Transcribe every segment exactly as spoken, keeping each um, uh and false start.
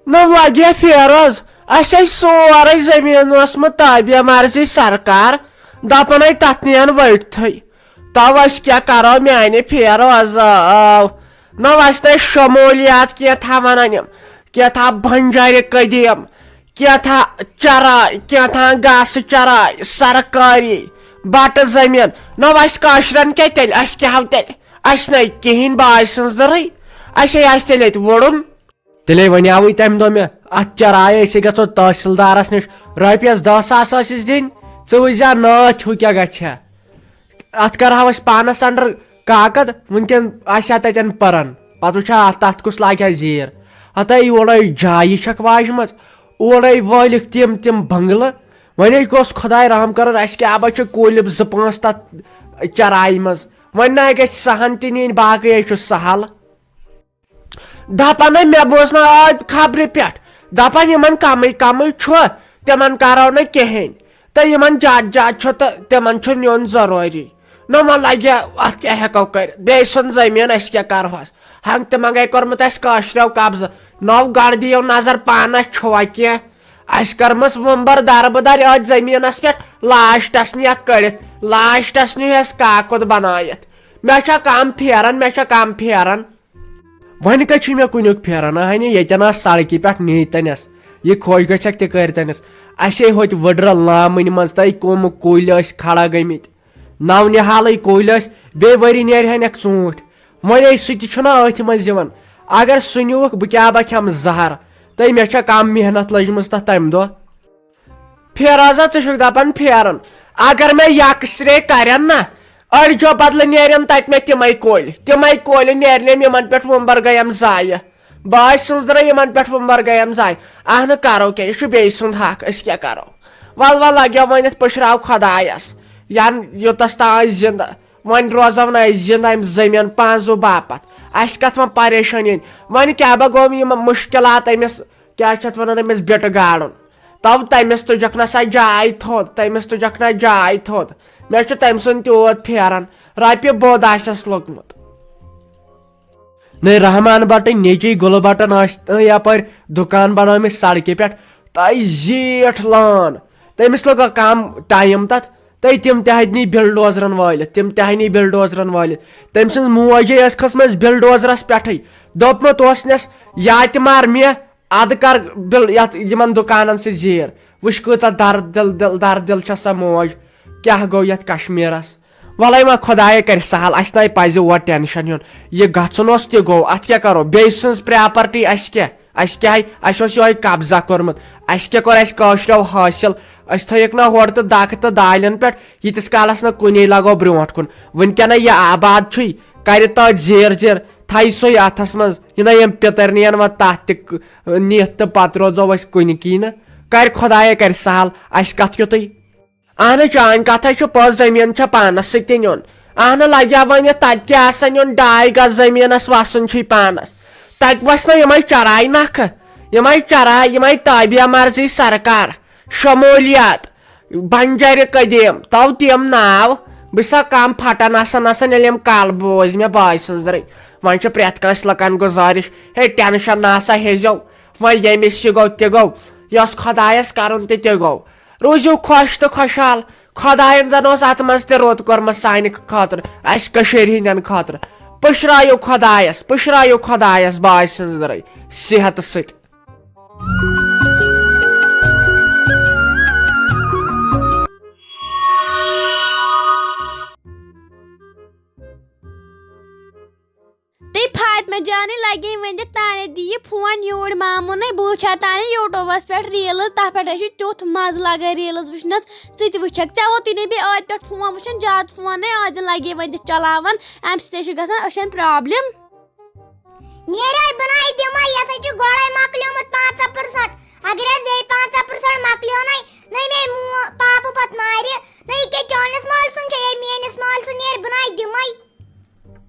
نہ لگہِ فیروز، اسہِ ہے سورُے زٔمیٖن اوسمُت تابع مرضی سرکار، دپان ہے تتھ نِین ؤٹتھٕے۔ تو أسۍ کیٛاہ کرو میانہِ فیروز؟ آو نہ اسہِ تہِ شمولیات کینٛہہ تھا ونان یِم، کینٛہہ تھا بنجارِ قدیٖم، کینٛہہ تھا چراے، کینٛہہ تھا گاسہٕ چراے، سرکٲری بٹہٕ زٔمیٖن۔ نہ اسہِ کٲشرٮ۪ن کیٛاہ تیٚلہِ، اسہِ کیٛاہ ہاو تیٚلہِ؟ اسہِ نَے کِہیٖنۍ، بہٕ آسہِ سٕنٛز دٔرٕے، اسے آسہِ تیٚلہِ اَتہِ وُڑُن۔ تیٚلے وَنیٛاوٕے تَمہِ دۄہ مےٚ، اَتھ چرایہِ أسے گژھو تحصیلدارَس نِش، رۄپیَس دَہ ساس ٲسِس دِنۍ، ژٕ وٕچھ زِ نٲتھ ہیوٗ کیٛاہ گژھِ ہا۔ اَتھ کَرہاو أسۍ پانَس under کاکد، وٕنکٮ۪ن آسہِ ہا تَتٮ۪ن پَران، پَتہٕ وٕچھ ہا اَتھ، تَتھ کُس لاگہِ ہا زیٖر۔ ہَتَے اورَے جایہِ چھَکھ واجمَژ، اورَے وٲلِکھ تِم تِم بنٛگلہٕ۔ وۄنۍ ہے گوٚژھ خۄداے رحم کَرُن، اَسہِ کیٛاہ با چھِ کُلۍ زٕ پانٛژھ تَتھ چرایہِ منٛز۔ وۄنۍ نہ گژھِ سہن تہِ نِنۍ، باقٕے ہے چھُ سہل۔ دپان ہے مےٚ بوزناو آز خبرِ پٮ۪ٹھ، دپان یِمن کمٕے کمٕے چھُ، تِمن کرو نہٕ کِہیٖنۍ، تہٕ یِمن زیادٕ زیادٕ چھُ تہٕ تِمن چھُ نیُن ضروٗری۔ نہ وۄنۍ لگہِ اتھ کیٛاہ ہٮ۪کو کٔرِتھ، بیٚیہِ سُنٛد زٔمیٖن أسۍ کیٛاہ کرہوس؟ ہنٛگ تہٕ منٛگے کوٚرمُت اَسہِ کٲشریو قبضہٕ، نو گڑھ دِیِو نظر پانس چھُوا کینٛہہ؟ اَسہِ کٔرمٕژ وۄمبر دربٕدر أتھۍ زٔمیٖنس پٮ۪ٹھ، لاسٹس نِیَکھ کٔڑِتھ، لاسٹس نیوٗ اَسہِ کاکُد بنٲیِتھ۔ مےٚ چھا کم پھیران، مےٚ چھا کم پھیران؟ وۄنۍ کتہِ چھُے مےٚ کُنیُک پھیران؟ اہنہِ، ییٚتٮ۪ن ٲس سڑکہِ پٮ۪ٹھ نی تٔنِس، یہِ خۄش گژھٮ۪کھ تہِ کٔرۍ تٔنِس۔ اسے ہوٚتۍ ؤڈرٕ لامٕنۍ منٛز تہٕ کُم کُلۍ ٲسۍ کھڑا گٔمٕتۍ، نو نِہالٕے کُلۍ ٲسۍ، بیٚیہِ ؤری نیرِ ہا نٮ۪کھ ژوٗنٛٹھۍ۔ وۄنۍ ہے سُہ تہِ چھُنہ أتھۍ منٛز یِوان۔ اگر سُہ نیوٗکھ، بہٕ کیٛاہ بکھٮ۪م زہر؟ تہٕ مےٚ چھےٚ کم محنت لٔجمٕژ تتھ تمہِ دۄہ۔ پھیرا سا، ژٕ چھُکھ دپان پھیرُن۔ اگر مےٚ یکسرے کرن نا، أڑجو بدلہٕ نیرن تتہِ مےٚ تِمے کۄلۍ، تِمے کۄلۍ نیرنم یِمن پٮ۪ٹھ وُمبر گٔیم ضایع۔ بہٕ آسہٕ سٕنٛزرے یِمن پٮ۪ٹھ وُمبر گٔیم ضایع۔ اہنہٕ کرو کیٛاہ، یہِ چھُ بیٚیہِ سُنٛد حق، أسۍ کیٛاہ کرو؟ ول ول لگیو وۄنۍ یتھ پٔشراو خۄدایس، ین یوٚتس تام أسۍ زندٕ، وۄنۍ روزو نہٕ أسۍ زندٕ امہِ زٔمیٖن پانٛزو باپتھ۔ اسہِ کتھ وۄنۍ پریشٲنی؟ وۄنۍ کیٛاہ بہ گوٚو یِم مُشکلات أمِس کیٛاہ چھِ اَتھ وَنان، أمِس بِٹہٕ گاڑُن؟ تو تٔمِس تُجکھ نہ سا جاے تھوٚد، تٔمِس تُجکھ نہ جاے تھوٚد۔ مےٚ چھُ تٔمۍ سُنٛد تیوٗت پھیران، رۄپیہِ بود آسٮ۪س لوٚگمُت۔ نٔے رحمان بٹٕنۍ نیٚچی گُلہٕ بٹن ٲسۍ تہٕ یپٲرۍ دُکان بنٲومٕتۍ سڑکہِ پٮ۪ٹھ، تہٕ زیٖٹھ لان۔ تٔمِس لوٚگ کم ٹایم تتھ، تہٕ تِم تہِ ہَتہِ نی بلڈوزرن وٲلِتھ، تِم تہِ ہَتہِ نی بلڈوزرن وٲلِتھ۔ تٔمۍ سٕنٛز موجے ٲس کھٔژمٕژ بلڈوزرس پٮ۪ٹھٕے۔ دوٚپمُت اوس نس، یا تہِ مار مےٚ، ادٕ کر بل یتھ یِمن دُکانن سۭتۍ زیٖر۔ وٕچھ کۭژاہ درد دل، دل، درد دل چھےٚ سۄ موج۔ کیٛاہ گوٚو یتھ کشمیرس؟ ولے وۄنۍ خۄدایے کرِ سہل، اسہِ نَے پزِ اور ٹینشن ہیوٚن۔ یہِ گژھُن اوس تہِ گوٚو، اتھ کیٛاہ کرو؟ بیٚیہِ سٕنٛز پراپرٹی اسہِ کیٛاہ؟ اسہِ کیٛاہ ہے؟ اسہِ اوس یِہوٚے قبضہ کوٚرمُت۔ اسہِ کیٛاہ کوٚر اسہِ کٲشریو حٲصِل؟ أسۍ تھٲیِکھ نہ ہورٕ تہٕ دکہٕ تہٕ دالٮ۪ن پٮ۪ٹھ، ییٖتِس کالس نہٕ کُنے لگو برونٛٹھ کُن۔ وٕنکٮ۪نَے یہِ آباد چھُے، کرِ تٔتھۍ زیر زیر، تھایہِ سُے اتھس منٛز۔ یہِ نہ یِم پِتٕر نِین وۄنۍ تتھ تہِ ک-، نِتھ تہٕ پتہٕ روزو أسۍ کُنہِ کی نہٕ۔ کرِ خۄدایا کرِ سہل، اسہِ کتھ یُتُے۔ اہن چٲنۍ کتھ ہے چھِ پوٚز، زٔمیٖن چھےٚ پانس سۭتۍ تہِ نیُن۔ اہن لگیا وۄنۍ یتھ تتہِ تہِ آسان نیُن، ڈاے گز زٔمیٖنس وسُن چھُے پانس۔ تتہِ وسہِ نہ یِمے چراے نکھٕ، یِمے چراے، یِمے تابع مرضی سرکار، شمولیات، بنجرِ قدیٖم، تو تِم ناو۔ بہٕ چھسا کم پھٹان آسان آسان ییٚلہِ یِم کالہٕ بوزِ مےٚ بٲے سٕنٛزرٕے۔ وۄنۍ چھِ پرٛٮ۪تھ کٲنٛسہِ لُکن گُزٲرِش، ہے ٹینشن نہ سا ہیزیو، وۄنۍ ییٚمِس یہِ گوٚو تہِ گوٚو، یۄس خۄدایس کرُن تہِ تہِ گوٚو۔ روٗزِو خۄش تہٕ خۄشحال۔ خۄداین زن اوس اتھ منٛز تہِ رُت کوٚرمُت سانہِ خٲطرٕ، اسہِ کٔشیٖرِ ہٕنٛدٮ۪ن خٲطرٕ۔ پُشرٲیِو خۄدایس، پُشرٲیِو خۄدایس بٲے سٕنٛزرٕے صحتہٕ سۭتۍ۔ تہٕ فاطمہ جانٕے لگے وۄنۍ دِ تانے دِ یہِ فون یوٗرۍ ماموٗنٕے، بہٕ وٕچھِ ہا تانے YouTubeس پٮ۪ٹھ reels، تَتھ پٮ۪ٹھ ہے چھُ تیُتھ مَزٕ لگان reels وٕچھنَس۔ ژٕ تہِ وٕچھکھ، ژےٚ ووتُے نہٕ بیٚیہِ عٲدۍ پٮ۪ٹھ فون وٕچھُن، زیادٕ فون ہے عٲدۍ لگے وۄنۍ دِ چلاوان، اَمہِ سۭتۍ ہے چھُ گژھان أچھن problem۔ نیرے بہٕ نَے دِمے، یَتھ ہے چھُ گۄڈَے مۄکلیومُت پنٛژاہ percent۔ اگر اَتھ بیٚیہِ پنٛژاہ percent مۄکلیو نَے، نَے مے مو-، پاپہٕ پَتہٕ مارِ، نَے یہِ کیٛاہ چٲنِس مٲلۍ سُنٛد چھےٚ، یے میٛٲنِس مٲلۍ سُنٛد، نیرِ بہٕ نَے دِمے۔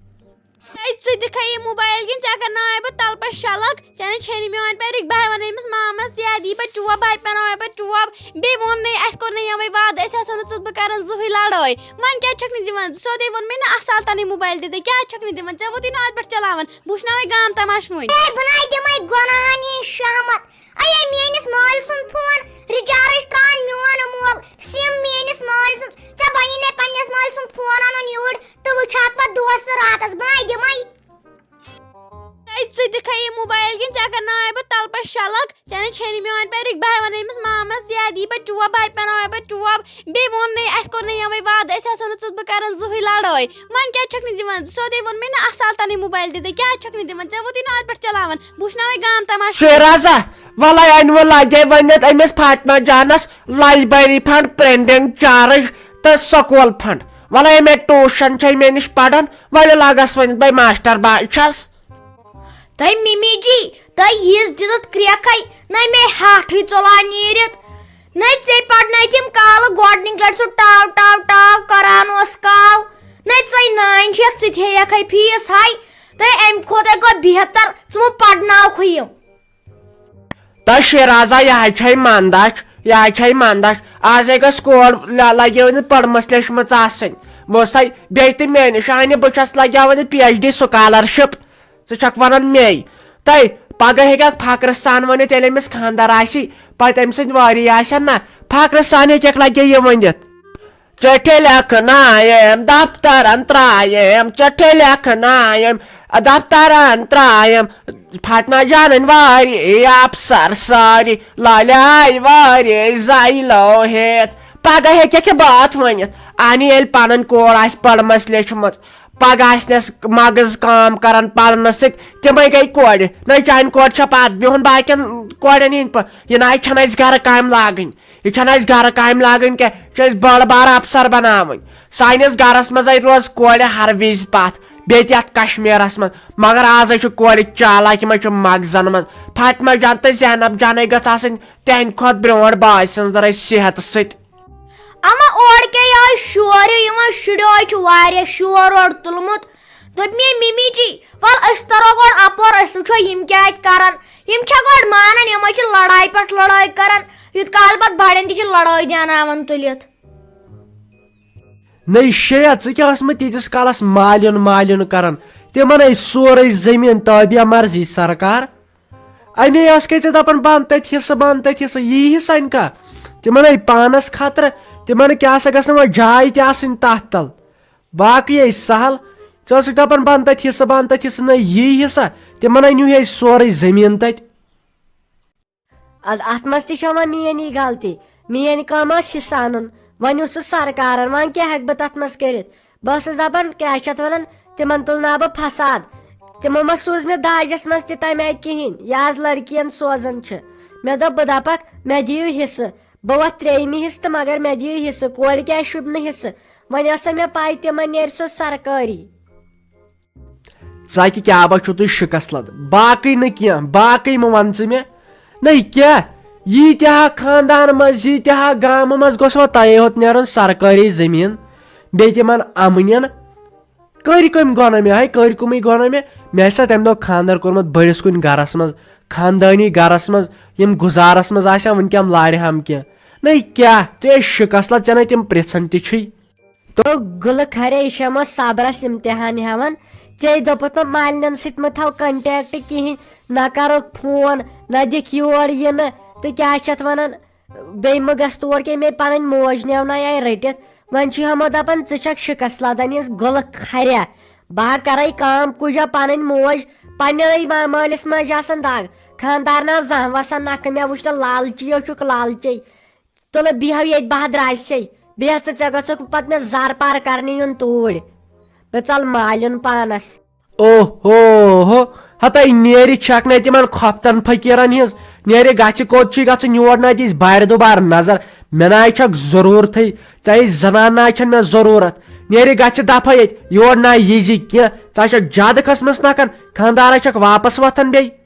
ہے، ژٕ ژٕ تہِ کھے یہِ موبایل کِنۍ، ژےٚ کرناوے بہٕ تلہٕ پٮ۪ٹھ شلک، ژےٚ نہٕ چھیٚے نہٕ میٲنۍ پٲٹھۍ رِکھ۔ بہٕ ہاے ونہٕ أمِس مامس، یا دی بہٕ چوب، بہٕ ہاے پیناوے پتہٕ چوب۔ بیٚیہِ ووٚن نَے، اسہِ کوٚر نَے یوے وعدٕ، أسۍ آسو نہٕ ژٕ بہٕ کران زٕہٕے لڑٲے۔ وۄنۍ کیٛازِ چھکھ نہٕ دِوان؟ سیوٚدُے ووٚن مےٚ نہ، اصل تنے موبایل دِتھ، کیٛازِ چھکھ نہٕ دِوان؟ ژےٚ ووتُے نہٕ اتھ پٮ۪ٹھ چلاوان، بہٕ وٕچھناوے گام تماشہٕ وۄنۍ۔ اے، بہٕ نَے دِمَے گۄناہن ہِنٛز شہمت۔ اے، میٲنِس مٲلۍ سُنٛد فون، recharge ترٛاوان میون مول، سِم میٲنِس مٲلۍ سٕنٛز۔ ژےٚ بنی نے پننِس مٲلۍ سُنٛد فون اَنُن یوٗرۍ، تہٕ وٕچھِ ہا پتہٕ دۄہس تہٕ راتس، بہٕ نَے دِمَے۔ اے، ژٕ تہِ کھے یہِ موبایل کِنۍ، ژےٚ کرناوے بہٕ تلہٕ پٮ۪ٹھ شلک، ژےٚ نَے چھیٚے نہٕ میٲنۍ پٲٹھۍ رِکھ۔ بہٕ ہاے ونہٕ أمِس مامس، یا دی بہٕ چوب، بہٕ ہاے پیناوے پتہٕ چوب۔ بیٚیہِ ووٚن نَے، اسہِ کوٚر نَے یوے وعدٕ، أسۍ آسو نہٕ ژٕ بہٕ کران زٕہٕے لڑٲے۔ وۄنۍ کیٛازِ چھکھ نہٕ دِوان؟ سیوٚدُے ووٚن مےٚ نہ، اصل تنے موبایل دِتھ، کیٛازِ چھکھ نہٕ دِوان؟ ژےٚ ووتُے نہٕ اتھ پٮ۪ٹھ چلاوان، بہٕ وٕچھناوے گام تماشہٕ۔ شیرازا، وَلَے اَنہِ وۄنۍ لَگے ؤنِتھ أمِس فاطمہ جانَس library fund، printing charge تہٕ school fund۔ وَلَے أمۍ ٹیوٗشَن چھے مےٚ نِش پَران، وَلہٕ لَگَس ؤنِتھ بَے ماسٹر باے چھَس۔ تۄہہِ مِمی جی، تۄہہِ یِژھ دِژٕتھ کرٛٮ۪کھَے، نَے مےٚ ہَٹھٕے ژوٚلان نیٖرِتھ۔ نَے ژےٚ پَرنٲے تِم کالہٕ گۄڈٕنِکۍ لَٹہِ سُہ ٹاو ٹاو ٹاو کَران اوس کاو۔ نَے ژَے نانۍ چھَکھ، ژٕ تہِ ہیٚیَکھ ہے فیٖس ہاے۔ تۄہہِ اَمہِ کھۄتَے گوٚو بہتر، ژٕ مہٕ پَرناوکھٕے یِم۔ تہٕ شیرازا، یہِ حظ چھے مندچھ، یہِ حظ چھے مندچھ۔ آز ہے گٔژھ کورِ ل-، لگیو نہٕ پٔرمٕژ لیچھمٕژ آسٕنۍ۔ وۄنۍ سَے بیٚیہِ تہِ مےٚ نِش اَنہِ، بہٕ چھَس لگیاوان یہِ پی ایچ ڈی scholarship۔ ژٕ چھَکھ وَنان مے۔ تَے پگاہ ہیٚکہِ اکھ فخرٕ سان ؤنِتھ، ییٚلہِ أمِس خانٛدر آسہِ، پتہٕ أمۍ سٕنٛدۍ وٲری آسن نہ، فخرٕ سان ہیٚکہِ اکھ لگے یہِ ؤنِتھ۔ چِٹھِ لیکھنایم، دفترن ترایم، چِٹھِ لیکھنایم، دفترن ترایم۔ فاطمہ جانن واری افسر ساری، لالیاے واری زیلو ہیت۔ پگاہ ہیٚکہِ کہِ باتھ ؤنِتھ۔ اَنہِ ییٚلہِ پنٕنۍ کور آسہِ پٔرمٕژ لیچھمٕژ، پگاہ آسہِ نس مغز کٲم کران پرنس سۭتۍ، تِمے گٔے کورِ۔ نہ چانہِ کورِ چھا پتھ بِہُن باقین کورٮ۪ن ہِنٛدۍ پٲٹھۍ؟ یہِ نہ چھنہٕ اَسہِ گرٕ کامہِ لاگٕنۍ۔ یہِ چھَنہٕ اَسہِ گرٕ کامہِ لاگٕنۍ کینٛہہ، یہِ چھِ اَسہِ بٔڑ بار افسر بناوٕنۍ۔ سٲنِس گرس منٛز ہے روز کورِ ہر وِزِ پتھ، بیٚیہِ تہِ یَتھ کشمیرس منٛز۔ مگر آز ہے چھِ کورِ چالاک، یِم ہے چھِ مغزن منٛز۔ فاطمہ جان تہٕ زینب جان ہے گٔژھ آسٕنۍ تِہنٛدِ کھۄتہٕ برونٛٹھ باے سٕنٛز رٕے صحتہٕ سۭتۍ۔ اما اورٕ کیٛاہ یہِ آے شور ہیوٗ یِوان، شُریو ہے چھُ واریاہ شور اورٕ تُلمُت۔ دوٚپ مےٚ، مِمی جی، وَل أسۍ تَرو گۄڈٕ اَپور، أسۍ وٕچھو یِم کیٛاہ اَتہِ کَرَن۔ یِم چھا گۄڈٕ مانان، یِم حظ چھِ لڑایہِ پٮ۪ٹھ لڑٲے کَران، یُتھ کال پَتہٕ بَڑٮ۪ن تہِ چھِ لڑٲے دیٛاناوان تُلِتھ۔ نٔے شییا، ژٕ کیٛاہ ٲسمٕژ تیٖتِس کالَس مالیُن مالیُن کَران؟ تِمَن ہے سورُے زٔمیٖن تابع مرضی سرکار۔ اَمے ٲس کَے ژےٚ دَپان بَن تٔتھۍ حِصہٕ، بَن تٔتھۍ حِصہٕ، یی حِصہٕ اَنہِ کانٛہہ؟ تِمَن ہے پانَس خٲطرٕ، تِمَن کیٛاہ سا گژھِ نہٕ وۄنۍ جاے تہِ آسٕنۍ تَتھ تَل۔ باقٕے ٲسۍ سہل۔ ژٕ ٲسٕکھ دَپان بَن تٔتھۍ حِصہٕ، بَن تٔتھۍ حِصہٕ، نہ یی حِصہٕ۔ تِمَن ہے نیوٗ ہے سورُے زٔمیٖن تَتہِ۔ اَد اَتھ منٛز تہِ چھےٚ وۄنۍ میٛٲنی غلطی۔ میٛٲنۍ کٲم ٲس حِصہٕ اَنُن۔ وۄنۍ اوس سُہ سرکارَن، وۄنۍ کیٛاہ ہٮ۪کہٕ بہٕ تَتھ منٛز کٔرِتھ؟ بہٕ ٲسٕس دَپان، کیٛاہ چھِ اَتھ وَنان، تِمَن تُلناو بہٕ فساد۔ تِمو ما سوٗز مےٚ داجَس منٛز تہِ تَمہِ آیہِ کِہیٖنۍ، یہِ آز لٔڑکِیَن سوزان چھِ۔ مےٚ دوٚپ، بہٕ دَپَکھ، مےٚ دِیِو حِصہٕ۔ بہٕ وۄتھ ترٛیٚیِمہِ حِصہٕ تہٕ مگر مےٚ دِیِو حِصہٕ، کورِ کیٛازِ شوٗبہِ نہٕ حِصہٕ؟ وۄنۍ ٲسا مےٚ پَے تِمَن نیرِ سُہ سرکٲری۔ ژَکہِ کیٛاہ با چھُو تُہۍ شِکَس لَد؟ باقٕے نہٕ کینٛہہ، باقٕے مہٕ وَن ژٕ مےٚ۔ نَے کیٛاہ؟ ییٖتیٛاہ خاندان منٛز، ییٖتیٛاہ گامہٕ منٛز گوٚژھ وۄنۍ تۄہے ہوت نیرُن سرکٲری زٔمیٖن، بیٚیہِ تِمَن اَمنٮ۪ن۔ کٔرۍ کٔمۍ گۄناہ مےٚ؟ ہَے، کٔرۍ کٔمٕے گۄناہ مےٚ؟ مےٚ آسہِ ہا تَمہِ دۄہ خاندَر کوٚرمُت بٔڑِس کُنہِ گَرَس منٛز، خاندٲنی گَرَس منٛز، یِم گُزارَس منٛز آسہِ ہا وٕنکٮ۪ن لارِ ہَم کینٛہہ۔ نَے کیٛاہ؟ تُہۍ ہے شِکَس لَد، ژےٚ نَے تِم پرٛژھان تہِ چھُے۔ تو گُلہٕ کھرے، یہِ چھےٚ مےٚ صبرس امتحان ہٮ۪وان۔ ژےٚ دوٚپُتھ نہٕ مالنٮ۪ن سۭتۍ مہ تھاو contact کِہیٖنۍ، نہ کرُکھ فون، نہ دِکھ یور یِنہٕ، تہٕ کیٛاہ چھِ اتھ ونان، بیٚیہِ مہ گژھ تور کینٛہہ، مےٚ پنٕنۍ موج نٮ۪ونایے رٔٹِتھ۔ وۄنۍ چھُ ہمو دپان، ژٕ چھکھ شِکس لدان یِژھ گُلہٕ کھرے۔ بہٕ ہا کرے کٲم، کُجا پنٕنۍ موج، پننٮ۪نٕے ما-، مٲلِس ماجہِ آسان دگ۔ خاندارن آو زانٛہہ وسان نکھٕ، مےٚ وٕچھ نہٕ لالچی یو چھُکھ لالچی۔ تُلہٕ بیٚہو ییٚتہِ، بہٕ ہا درٛاسے۔ بیٚہہ ژٕ، ژےٚ گژھکھ پتہٕ مےٚ زر پار کرنہِ یُن توٗرۍ۔ بہٕ ژل مالیُن پانس۔ اوہ ہو ہو، ہتے نیرِ چھکھ نَے تِمن خۄفتن فقیرن ہٕنٛز۔ نیرِ گژھِ کوٚت چھُے گژھُن، یور نَے دِس بارِ دُبارٕ نظر۔ مےٚ نَے چھکھ ضروٗرتھٕے، ژےٚ زنان نَے چھَنہٕ مےٚ ضروٗرت۔ نیرِ گژھِ دفعہ ییٚتہِ، یور نَے یی زِ کینٛہہ۔ ژٕ چھکھ زیادٕ قٕسمس نکھن، خانٛدارا چھکھ واپس وۄتھان بیٚیہِ۔